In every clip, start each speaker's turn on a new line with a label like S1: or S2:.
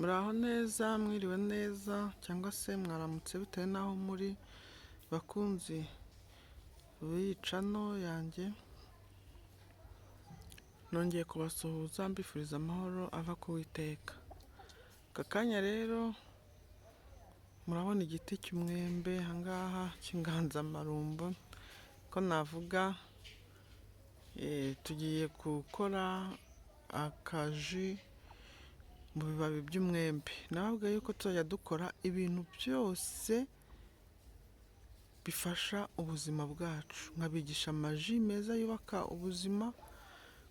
S1: Muraho neza, mwiriwe neza cyangwa se mwaramutse bitewe n'aho muri, bakunzi b'iyi channel yanjye, nongeye kubasuhuza mbifuriza amahoro ava ku Uwiteka. Aka kanya rero murabona igiti cy'umwembe aha ngaha cy'inganzamarumbo, ko navuga, tugiye gukora akaji mu bibabi by'umwembe. Nababwiye yuko tuzajya dukora ibintu byose bifasha ubuzima bwacu, nkabigisha amaji meza yubaka ubuzima,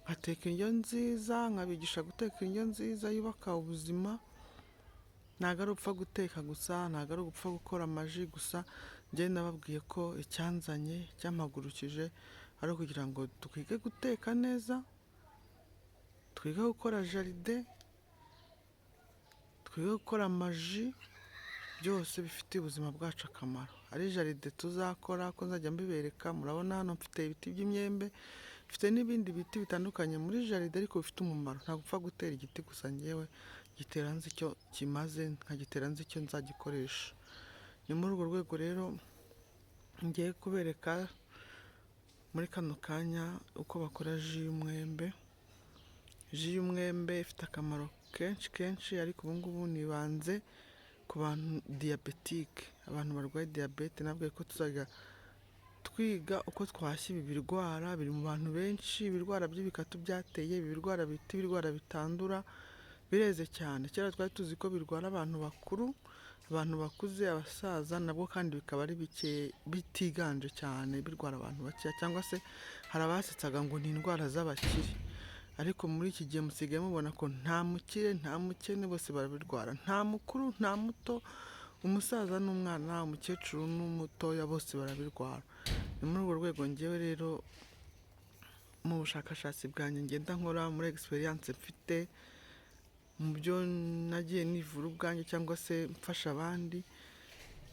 S1: nkateka indyo nziza, nkabigisha guteka indyo nziza yubaka ubuzima, ntabwo ari ugupfa guteka gusa, ntabwo ari ugupfa gukora amaji gusa, njyewe nababwiye ko icyanzanye, icyampagurukije ari ukugira ngo twige guteka neza, twige gukora jardin, twige gukora amaji, byose bifitiye ubuzima bwacu akamaro. Ari jardin tuzakora ko nzajya mbibereka, murabona hano mfite ibiti by'imyembe, mfite n'ibindi biti bitandukanye muri jardin ariko bifite umumaro, ntabwo upfa gutera igiti gusa, njyewe gitera nzi icyo kimaze, nkagitera nzi icyo nzagikoresha. Ni muri urwo rwego rero ngiye kubereka muri kano kanya uko bakora jus y'umwembe. Jus y'umwembe ifite akamaro kenshi kenshi, ariko ubu ngubu nibanze ku bantu diabétique, abantu barwaye diyabete. Nababwiye ko tuzajya twiga uko twahashya ibi birwara biri mu bantu benshi, ibirwara by'ibikatu byateye, ibi birwara bita ibirwara bitandura, bireze cyane. Kera twari tuzi ko birwara abantu bakuru, abantu bakuze, abasaza, nabwo kandi bikaba ari bike, bitiganje cyane, birwara abantu bakeya, cyangwa se hari abasetsaga ngo ni indwara z'abakire. Ariko muri iki gihe musigaye mubona ko nta mukire, nta mukene, bose barabirwara, nta mukuru, nta muto, umusaza n'umwana, umukecuru n'umutoya, bose barabirwara. Ni muri urwo rwego ngewe rero mu bushakashatsi bwanjye ngenda nkora, muri expérience mfite, mu byo nagiye nivura ubwanjye cyangwa se mfasha abandi,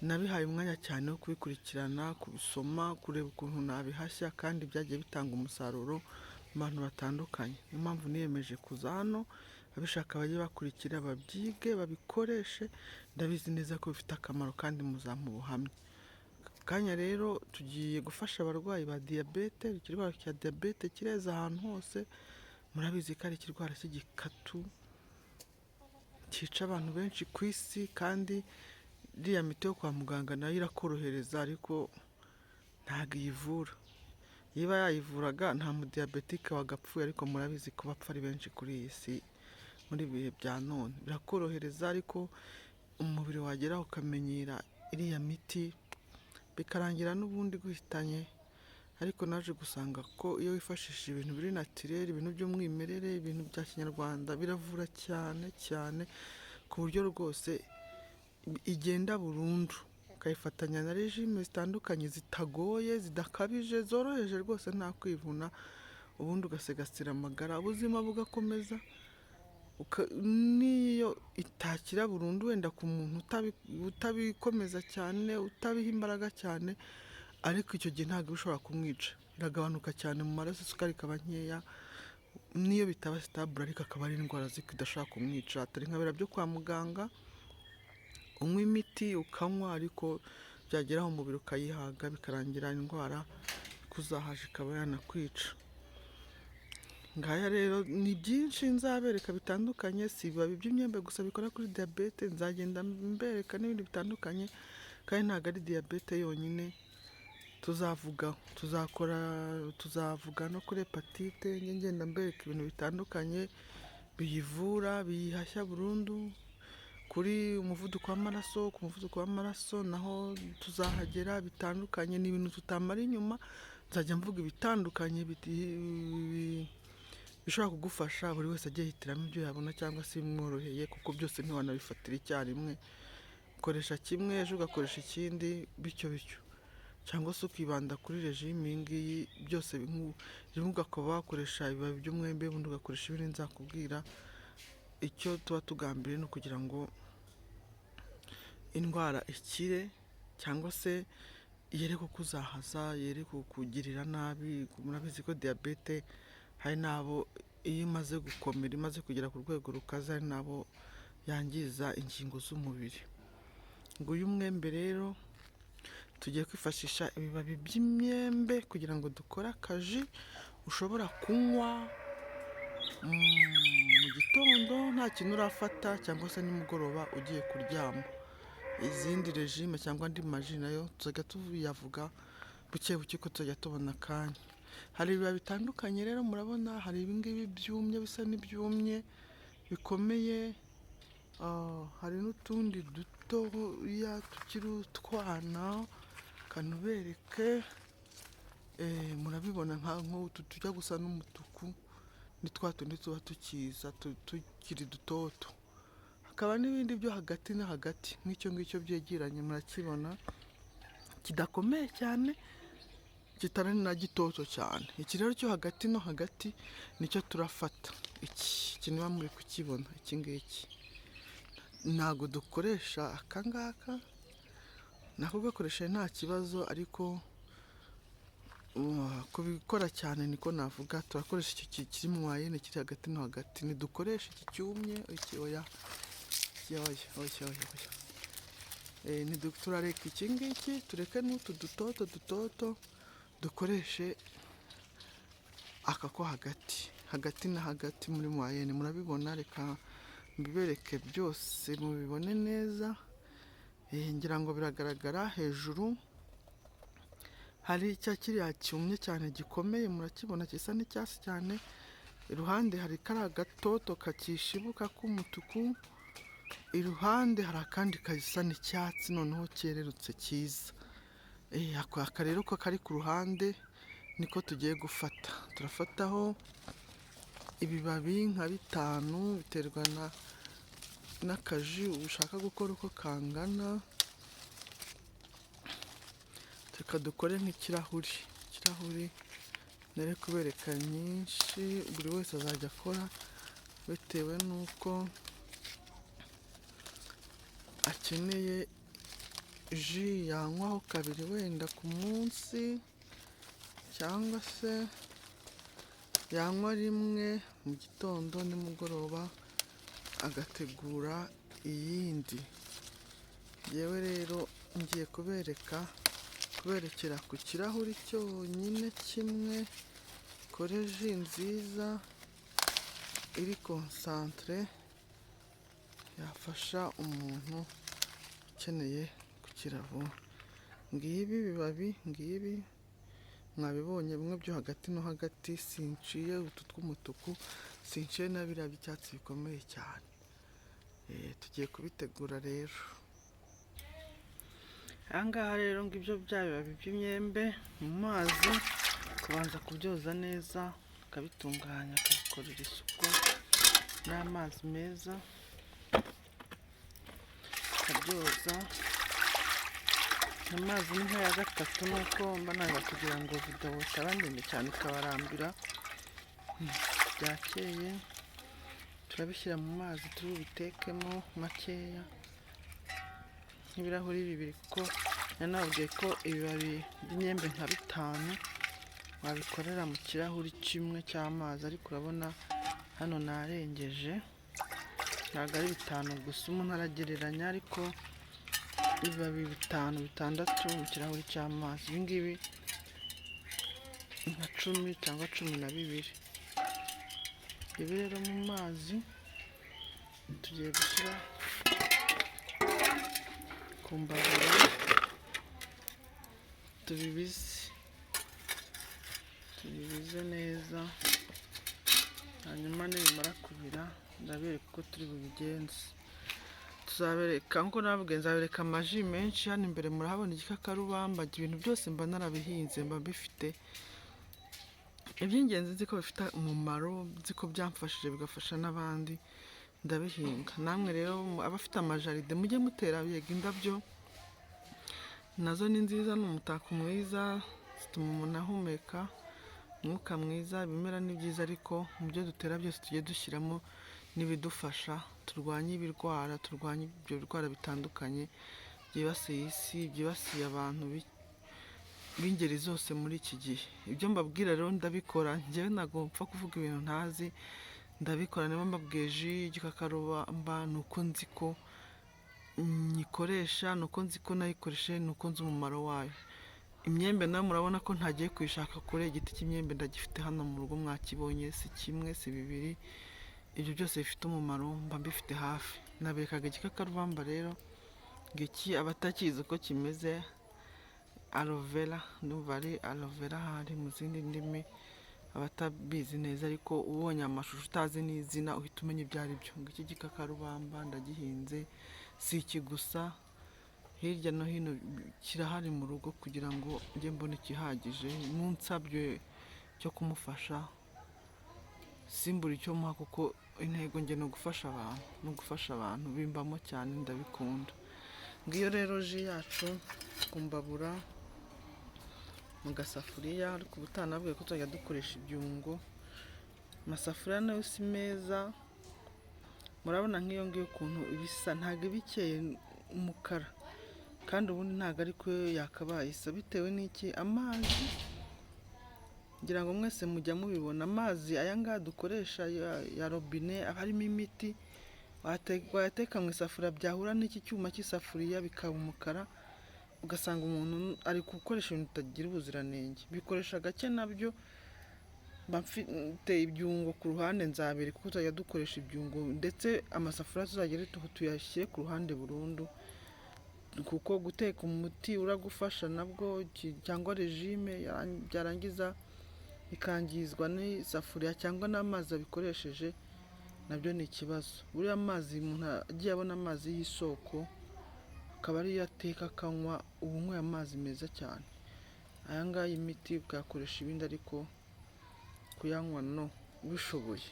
S1: nabihaye umwanya cyane wo kubikurikirana, kubisoma, kureba ukuntu nabihashya, kandi byagiye bitanga umusaruro mu bantu batandukanye. Niyo mpamvu niyemeje kuza hano, ababishaka bajye bakurikira, babyige, babikoreshe, ndabizi neza ko bifite akamaro kandi muzampa ubuhamya. Aka kanya rero tugiye gufasha abarwayi ba diyabete. Ikirwara cya diyabete kireze ahantu hose, murabizi ko ari ikirwara cy'igikatu cyica abantu benshi ku isi, kandi iriya miti yo kwa muganga nayo irakorohereza ariko ntabwo iyivura. Iyo iba yayivuraga nta mudiyabetike wagapfuye, ariko murabizi ko bapfa ari benshi kuri iyi si muri ibi bihe bya none. Birakorohereza ariko umubiri wageraho ukamenyera iriya miti, bikarangira n'ubundi iguhitanye. Ariko naje gusanga ko iyo wifashishije ibintu biri naturel, ibintu by'umwimerere, ibintu bya kinyarwanda, biravura cyane cyane ku buryo rwose igenda burundu, ukayifatanya na régime zitandukanye zitagoye, zidakabije, zoroheje rwose, nta kwivuna, ubundi ugasigasira amagara, ubuzima bugakomeza. N'iyo itakira burundu wenda ku muntu utabikomeza cyane, utabiha imbaraga cyane, ariko icyo gihe ntabwo iba ishobora kumwica, iragabanuka cyane mu maraso, isukari ikaba nkeya, n'iyo bitaba stable ariko akaba ari indwara azi ko idashobora kumwica, atari nka biriya byo kwa muganga, unywa imiti ukanywa ariko byagera aho umubiri ukayihaga, bikarangira indwara ikuzahaje ikaba yanakwica. Ngaya rero ni byinshi nzabereka bitandukanye, si ibibabi by'imyembe gusa bikora kuri diyabete, nzagenda mbereka n'ibindi bitandukanye, kandi ntabwo ari diyabete yonyine tuzavugaho, tuzakora, tuzavuga no kuri hépatite, njye ngenda mbereka ibintu bitandukanye biyivura, biyihashya burundu, kuri umuvuduko w'amaraso, ku muvuduko w'amaraso naho tuzahagera bitandukanye, ni ibintu tutamara inyuma, nzajya mvuga ibitandukanye bishobora kugufasha, buri wese ajye yihitiramo ibyo yabona cyangwa se ibimworoheye, kuko byose ntiwanabifatira icyarimwe, ukoresha kimwe ejo ugakoresha ikindi, bityo bityo, cyangwa se ukibanda kuri régime iyi ngiyi byose, rimwe ukaba wakoresha ibibabi by'umwembe, ubundi ugakoresha ibindi nzakubwira. Icyo tuba tugambiriye ni ukugira ngo indwara ikire cyangwa se yere kukuzahaza, yere kukugirira nabi. Murabizi ko diyabete hari n'abo iyo imaze gukomera, imaze kugera ku rwego rukaze, hari n'abo yangiza ingingo z'umubiri. Nguyu umwembe rero, tugiye kwifashisha ibibabi by'imyembe kugira ngo dukore akaji ushobora kunywa mu gitondo nta kintu urafata cyangwa se nimugoroba ugiye kuryama. Izindi regime cyangwa andi maji nayo tuzajya tuyavuga buke buke uko tuzajya tubona akanya. Hari ibibabi bitandukanye rero murabona, hari ibingibi byumye bisa n'ibyumye bikomeye, hari n'utundi dutoya tukiri utwana, kanubereke, murabibona nk'utu tujya gusa n'umutuku, ni twa tundi tuba tukiza tukiri dutoto. Hakaba n'ibindi byo hagati na hagati nk'icyo ngicyo byegeranye murakibona, kidakomeye cyane, kitari na gitoto cyane. Iki rero cyo hagati no hagati nicyo turafata, iki niba muri kukibona iki ngiki. Ntabwo dukoresha aka ngaka, nako gakoresheje nta kibazo ariko kubikora cyane niko navuga, turakoresha iki kiri mu wayene kiri hagati no hagati, ntidukoresha iki cyumye, iki oya, oya, oya, oya, oya. Turareka iki ngiki, tureke n'utu dutoto dutoto, dukoreshe aka ko hagati, hagati na hagati muri mwayene, murabibona, reka mbibereke byose mubibone neza. Ngira ngo biragaragara hejuru hari cya kiriya cyumye cyane gikomeye, murakibona gisa n'icyatsi cyane, iruhande hari kariya gatoto kakishibuka k'umutuku, iruhande hari akandi gasa n'icyatsi noneho kererutse cyiza. Aka rero ko kari ku ruhande niko tugiye gufata, turafataho ibibabi nka bitanu biterwa n'akaji ushaka gukora uko kangana, reka dukore nk'ikirahuri, ikirahuri nere kubereka nyinshi, buri wese azajya akora bitewe n'uko akeneye ji yanywaho kabiri wenda ku munsi cyangwa se yanywa rimwe mu gitondo nimugoroba agategura iyindi. Njyewe rero ngiye kuberekera ku kirahuri cyonyine kimwe, kore ji nziza iri konsantere yafasha umuntu ukeneye gukira vuba. Ngibi bibabi, ngibi mwabibonye bimwe byo hagati no hagati, sinciye utu tw'umutuku, sinciye na biriya by'icyatsi bikomeye cyane. Tugiye kubitegura rero. Aha ngaha rero ngibyo bya bibabi by'imyembe mu mazi, kubanza kubyoza neza, ukabitunganya, ukabikorera isuku n'amazi meza, ukabyoza. Amazi ni nk'aya gatatu, nuko mba nanga kugira ngo videwo itaba ndende cyane ikabarambira. Byakeye turabishyira mu mazi turi bubitekemo makeya nk'ibirahuri bibiri, kuko nari nababwiye ko ibibabi by'imyembe nka bitanu wabikorera mu kirahuri kimwe cy'amazi, ariko urabona hano narengeje, ntabwo ari bitanu gusa, umuntu aragereranya, ariko ibibabi bitanu bitandatu mu kirahuri cy'amazi, ibi ngibi nka 10 cyangwa 12. Ibi rero mu mazi tugiye gushyira ku mbabura tubibize, tubibize neza, hanyuma nibimara kubira ndabereka uko turi bubigenze. Tuzabereka nkuko nababwiye, nzabereka amaji menshi. Hano imbere murahabona igikakarubamba, ibintu byose mba narabihinze, mba mbifite. Iby'ingenzi nzi ko bifite umumaro, nzi ko byamfashije bigafasha n'abandi, ndabihinga. Namwe rero abafite amajaride mujye mutera yega indabyo, nazo ni nziza, ni umutako mwiza, zituma umuntu ahumeka umwuka mwiza. Ibimera ni byiza, ariko mu byo dutera byose tujye dushyiramo n'ibidufasha, turwanye ibirwara, turwanye ibyo birwara bitandukanye byibasiye isi, byibasiye abantu b'ingeri zose muri iki gihe. Ibyo mbabwira rero ndabikora, njyewe ntabwo mpfa kuvuga ibintu ntazi, Ndabikora niba mbabwiye jus y'igikakarubamba ni uko nzi ko nyikoresha, ni uko nzi ko nayikoresheje, ni uko nzi umumaro wayo. Imyembe nayo murabona ko ntagiye kuyishaka kure, igiti cy'imyembe ndagifite hano mu rugo mwakibonye, si kimwe si bibiri, ibyo byose bifite umumaro mba mbifite hafi. Naberekaga igikakarubamba rero, ngiki abatakizi uko kimeze, aloe vera, ndumva ari aloe vera ahari mu zindi ndimi, abatabizi neza ariko ubonye amashusho utazi n'izina uhita umenya ibyo ari byo. Ngiki igikakarubamba ndagihinze, si iki gusa, hirya no hino kirahari mu rugo kugira ngo njye mbone ikihagije, n'unsabye cyo kumufasha simbure icyo muha, kuko intego njye ni ugufasha abantu, ni ugufasha abantu bimbamo cyane ndabikunda. Ngiyo rero jus yacu ku mbabura mu gasafuriya, ariko ubutaha nababwiye ko tuzajya dukoresha ibyungo. Amasafuriya nayo si meza, murabona nk'iyo ngiyo ukuntu iba isa, ntabwo iba ikeye umukara, kandi ubundi ntabwo ariko yakabaye isa, bitewe n'iki? Amazi, ngira ngo mwese mujya mubibona, amazi aya ngaya dukoresha ya robine aba arimo imiti, wayateka mu isafuriya byahura n'iki cyuma cy'isafuriya bikaba umukara, ugasanga umuntu ari gukoresha ibintu bitagira ubuziranenge. Bikoresha gake nabyo, mba mfite ibyungo ku ruhande, nzabereka uko tuzajya dukoresha ibyungo, ndetse amasafuriya tuzagere tuyashyire ku ruhande burundu, kuko guteka umuti uragufasha nabwo cyangwa regime byarangiza bikangizwa n'isafuriya cyangwa n'amazi abikoresheje, nabyo ni ikibazo. Buriya amazi umuntu agiye abona amazi y'isoko akaba ariyo ateka akanywa, uba unyweye amazi meza cyane. Aya ngaya y'imiti ukayakoresha ibindi, ariko kuyanywa no ubishoboye,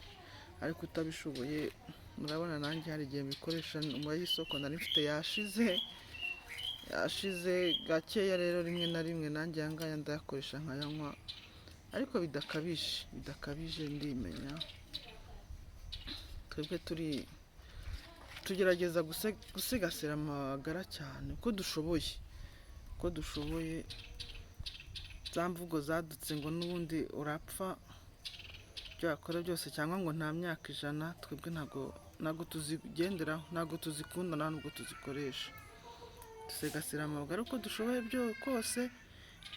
S1: ariko utabishoboye murabona nanjye hari igihe mbikoresha y'isoko nari mfite yashize, yashize gakeya rero rimwe na rimwe nanjye aya ngaya ndayakoresha nkayanywa, ariko bidakabije, bidakabije ndimenya. Twebwe tugerageza gusigasira amagara cyane uko dushoboye, uko dushoboye. Za mvugo zadutse ngo n'ubundi urapfa ibyo wakora byose, cyangwa ngo nta myaka ijana, twebwe ntabwo tuzigenderaho, ntabwo tuzikunda, nta nubwo tuzikoresha. Dusigasira amagara uko dushoboye kose,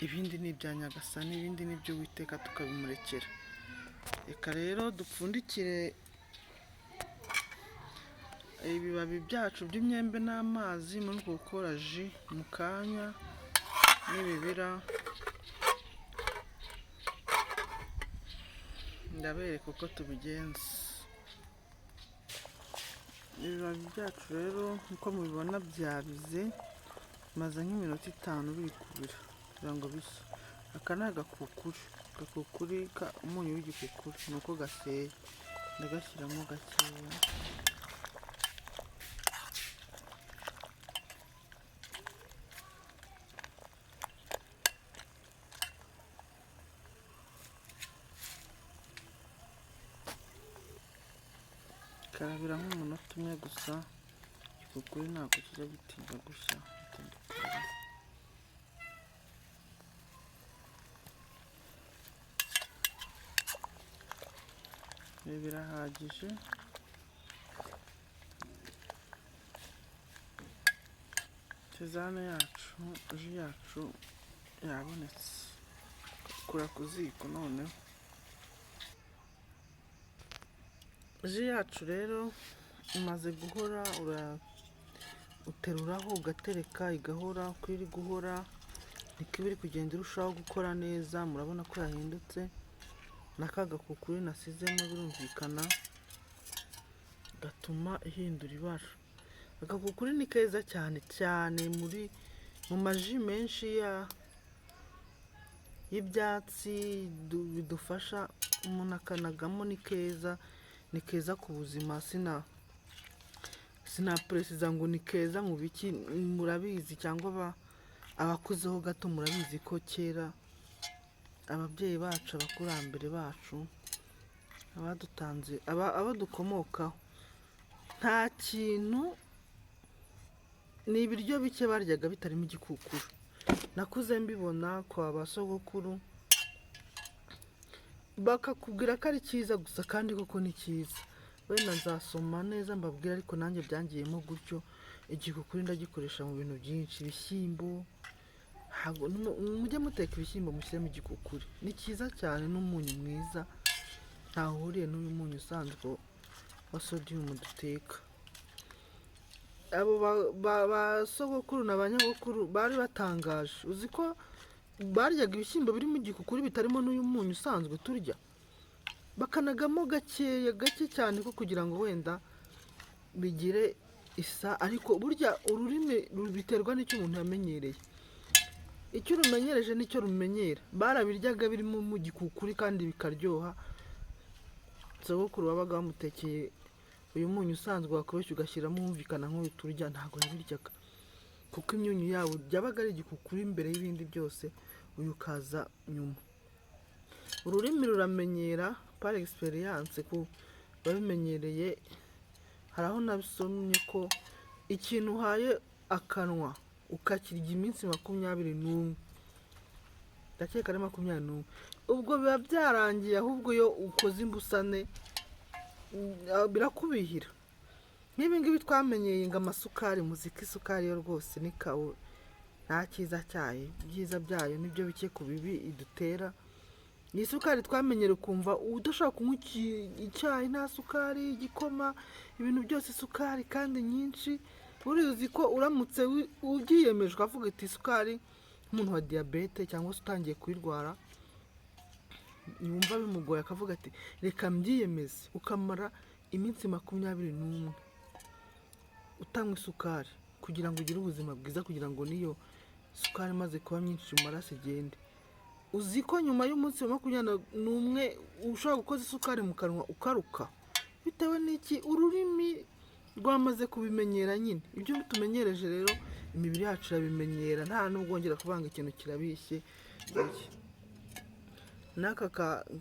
S1: ibindi ni ibya Nyagasani, ibindi ni iby'Uwiteka tukabimurekera. Reka rero dupfundikire ibibabi byacu by'imyembe n'amazi muri uko gukora jus mu kanya n'ibibira, ndabereka uko tubigenza. Ibibabi byacu rero nk'uko mubibona byabize, bimaze nk'iminota 5 biri kubira kugira ngo bishye. Aka ni agakukuri, agakukuri umunyu w'igikukuri ni uko gaseye, ndagashyiramo gakeya. Karabira nk'umunota umwe gusa, igikukuri ntabwo kijya gitinda gushya, gitinda kubira. Ibi birahagije. Tisane yacu, jus yacu yabonetse. Kura ku ziko noneho. Jus yacu rero imaze guhora, uteruraho ugatereka igahora, uko iri guhora niko iba iri kugenda irushaho gukora neza. Murabona ko yahindutse, na ka gakukuri nasizemo birumvikana gatuma ihindura ibara. Agakukuri ni keza cyane cyane mu maji menshi y'ibyatsi bidufasha, umuntu akanagamo ni keza, ni keza ku buzima. Sinaperesiza ngo ni keza mu biki, murabizi cyangwa abakuzeho gato murabizi ko kera ababyeyi bacu, abakurambere bacu, abadutanze, abo dukomokaho, nta kintu, ni ibiryo bike baryaga bitarimo igikukuru. Nakuze mbibona kwa ba sogokuru, Bakakubwira ko ari cyiza gusa, kandi koko ni cyiza. Wenda nzasoma neza mbabwire, ariko nanjye byangiyemo gutyo. Igikukuri ndagikoresha mu bintu byinshi, ibishyimbo. Ntabwo mujye muteka ibishyimbo mushyiremo igikukuri, ni cyiza cyane, n'umunyu mwiza, ntaho uhuriye n'uyu munyu usanzwe wa sodium duteka. Abo ba sogokuru na ba nyogokuru bari batangaje. Uzi ko baryaga ibishyimbo birimo igikukuri bitarimo n'uyu munyu usanzwe turya, bakanagamo gakeya, gake cyane, ko kugira ngo wenda bigire isa. Ariko burya ururimi biterwa n'icyo umuntu yamenyereye, icyo urumenyereje nicyo rumenyera. Barabiryaga birimo mu gikukuri kandi bikaryoha. Sogokuru wabaga wamutekeye uyu munyu usanzwe wakoroshya ugashyiramo wumvikana nk'uyu turya, ntabwo yabiryaga, kuko imyunyu yawo byabaga ari igikukuri imbere y'ibindi byose, uyu ukaza nyuma. Ururimi ruramenyera par expérience ku babimenyereye. Hari aho nabisomye ko ikintu uhaye akanwa ukakirya iminsi 21, ndakeka ari 21, ubwo biba byarangiye. Ahubwo iyo ukoze imbusane birakubihira. Nk'ibi ngibi twamenyeye ngo amasukari, muzika isukari yo rwose ni kawo, nta cyiza cyayo, ibyiza byayo nibyo bike ku bibi idutera. Ni isukari twamenyere, ukumva udashobora kunywa icyayi nta sukari, igikoma, ibintu byose isukari kandi nyinshi. Buriya uzi ko uramutse ubyiyemeje ukavuga ati isukari, nk'umuntu wa diyabete cyangwa se utangiye kuyirwara yumva bimugoye, akavuga ati reka mbyiyemeze, ukamara iminsi 21 utanywa isukari kugira ngo ugire ubuzima bwiza, kugira ngo n'iyo sukari imaze kuba myinshi mu maraso igende. Uzi ko nyuma y'umunsi wa 21 ushobora gukoza isukari mu kanwa ukaruka? Bitewe n'iki? Ururimi rwamaze kubimenyera nyine. Ibyo tumenyereje rero imibiri yacu irabimenyera, nta nubwo wongera kuvanga ikintu kirabishye. N'aka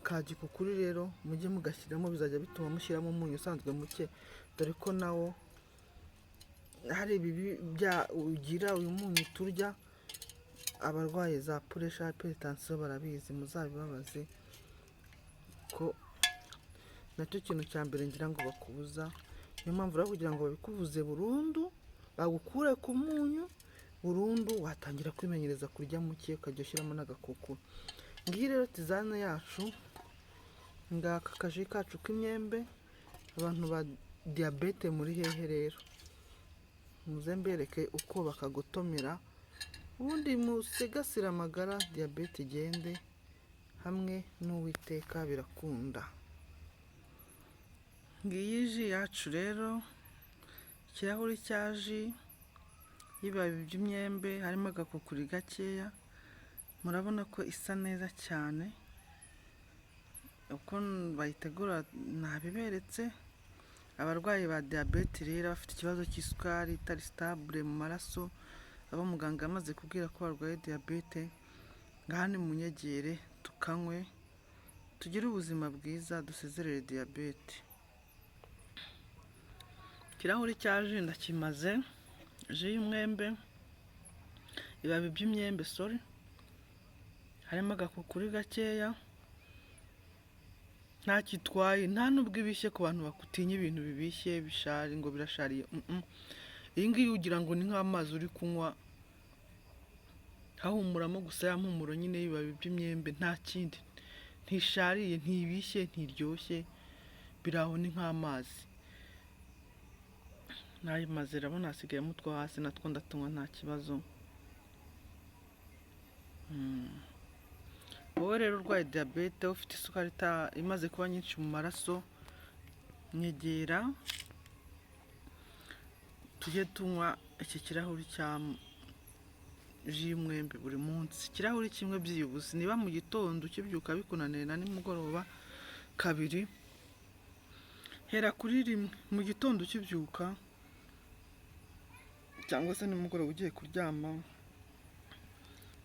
S1: ka gikukuri rero mujye mugashyiramo, bizajya bituma mushyiramo umunyu usanzwe muke, dore ko nawo hari ibibi bya ugira uyu munyu turya. Abarwaye za pressure, hypertension barabizi, muzabibabaze ko nacyo kintu cya mbere ngira ngo bakubuza. Niyo mpamvu rero kugira ngo babikubuze burundu, bagukure ku munyu burundu, watangira kwimenyereza kurya muke, ukajya ushyiramo n'agakukuru. Ngiyi rero tisane yacu, ngaka kaji kacu k'imyembe. Abantu ba diyabete muri hehe rero? Muze mbereke uko bakagotomera, ubundi musigasire amagara, diyabete igende. Hamwe n'Uwiteka birakunda. Ngiyi jus yacu rero, ikirahuri cya jus y'ibibabi by'imyembe, harimo agakukuri gakeya. Murabona ko isa neza cyane. Uko bayitegura nabiberetse. Abarwayi ba diyabete rero, bafite ikibazo cy'isukari itari stable mu maraso, abo muganga yamaze kubwira ko barwaye diyabete, ngaha nimunyegere tukanywe, tugire ubuzima bwiza, dusezerere diyabete. Ikirahuri cya jus ndakimaze, jus y'umwembe, ibibabi by'imyembe, sorry, harimo agakukuri gakeya, nta kitwaye, nta nubwo ibishye ku bantu bakutinya ibintu bibishye bishari ngo birashariye. Iyi ngiyi ugira ngo ni nk'amazi uri kunywa, hahumuramo gusa ya mpumuro nyine y'ibibabi by'imyembe, nta kindi. Ntishariye, ntibishye, ntiryoshye, biri aho ni nk'amazi. Nayimaze, urabona hasigayemo utwo hasi, natwo ndatunywa nta kibazo. Wowe rero urwaye diyabete, ufite isukari imaze kuba nyinshi mu maraso, nyegera tujye tunywa iki kirahuri cya jus y'umwembe buri munsi, ikirahuri kimwe byibuze. Niba mu gitondo ukibyuka bikunaniye na nimugoroba kabiri, hera kuri rimwe mu gitondo ukibyuka cyangwa se nimugoroba ugiye kuryama.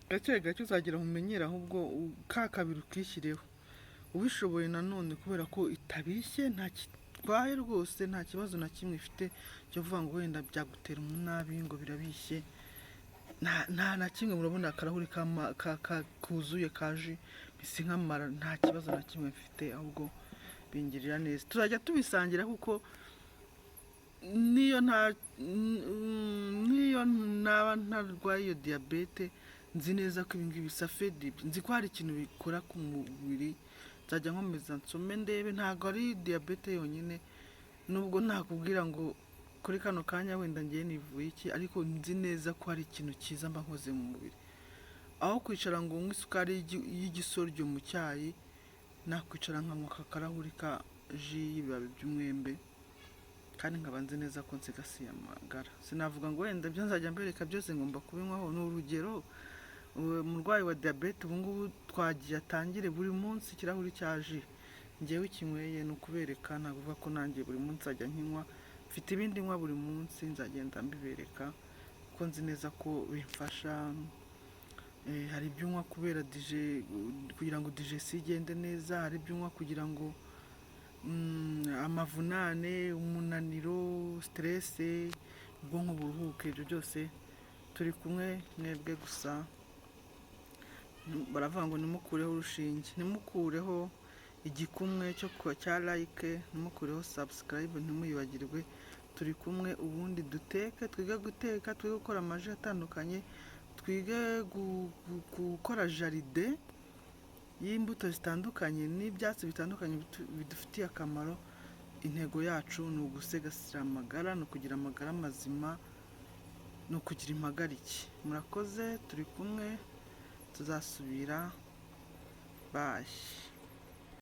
S1: Gake gake uzagera umenyere, ahubwo ka kabiri ukishyireho ubishoboye nanone, kubera ko itabishye, nta kitwaye rwose, nta kibazo na kimwe ifite cyo kuvuga ngo wenda byagutera umunabi ngo birabishye, nta na kimwe. Murabona akarahuri kuzuye ka jus. Mpise nkamara, nta kibazo na kimwe mfite, ahubwo bingirira neza. Tuzajya tubisangira kuko niyo naba ntarwaye iyo diyabete, nzi neza ko ibi ngibi ça fait du bien, nzi ko hari ikintu bikora ku mubiri. Nzajya nkomeza nsome ndebe. Ntabwo ari diyabete yonyine, nubwo ntakubwira ngo kuri kano kanya wenda ngiye nivuye iki, ariko nzi neza ko hari ikintu cyiza mba nkoze mu mubiri. Aho kwicara ngo unywe isukari y'igisoryo mu cyayi, nakwicara nkanywa aka karahuri ka jus y'ibibabi by'umwembe, kandi nkaba nzi neza ko nsigasiye amagara. Sinavuga ngo wenda ibyo nzajya mbereka byose ngomba kubinywaho. Ni urugero, umurwayi wa diyabete ubu ngubu twagiye atangire buri munsi ikirahuri cya jus. Ngewe kinyweye ni ukubereka, ntabwo uvuga ko nanjye buri munsi nzajya nkinywa. Mfite ibindi nywa buri munsi, nzagenda mbibereka kuko nzi neza ko bimfasha. Hari ibyo unywa kubera kugira ngo digestion igende neza, hari ibyo unywa kugira ngo amavunane, umunaniro, stress, ubwonko buruhuke. Ibyo byose turi kumwe mwebwe gusa. Baravuga ngo ntimukureho urushinge, ntimukureho igikumwe cyo cya like, ntimukureho subscribe, ntimuyibagirwe. Turi kumwe, ubundi duteke, twige guteka, twige gukora ama jus atandukanye, twige gukora jardin y'imbuto zitandukanye n'ibyatsi bitandukanye bidufitiye akamaro. Intego yacu ni ugusigasira amagara, ni ukugira amagara mazima, ni ukugira impagarike. Murakoze, turi kumwe, tuzasubira. Bye.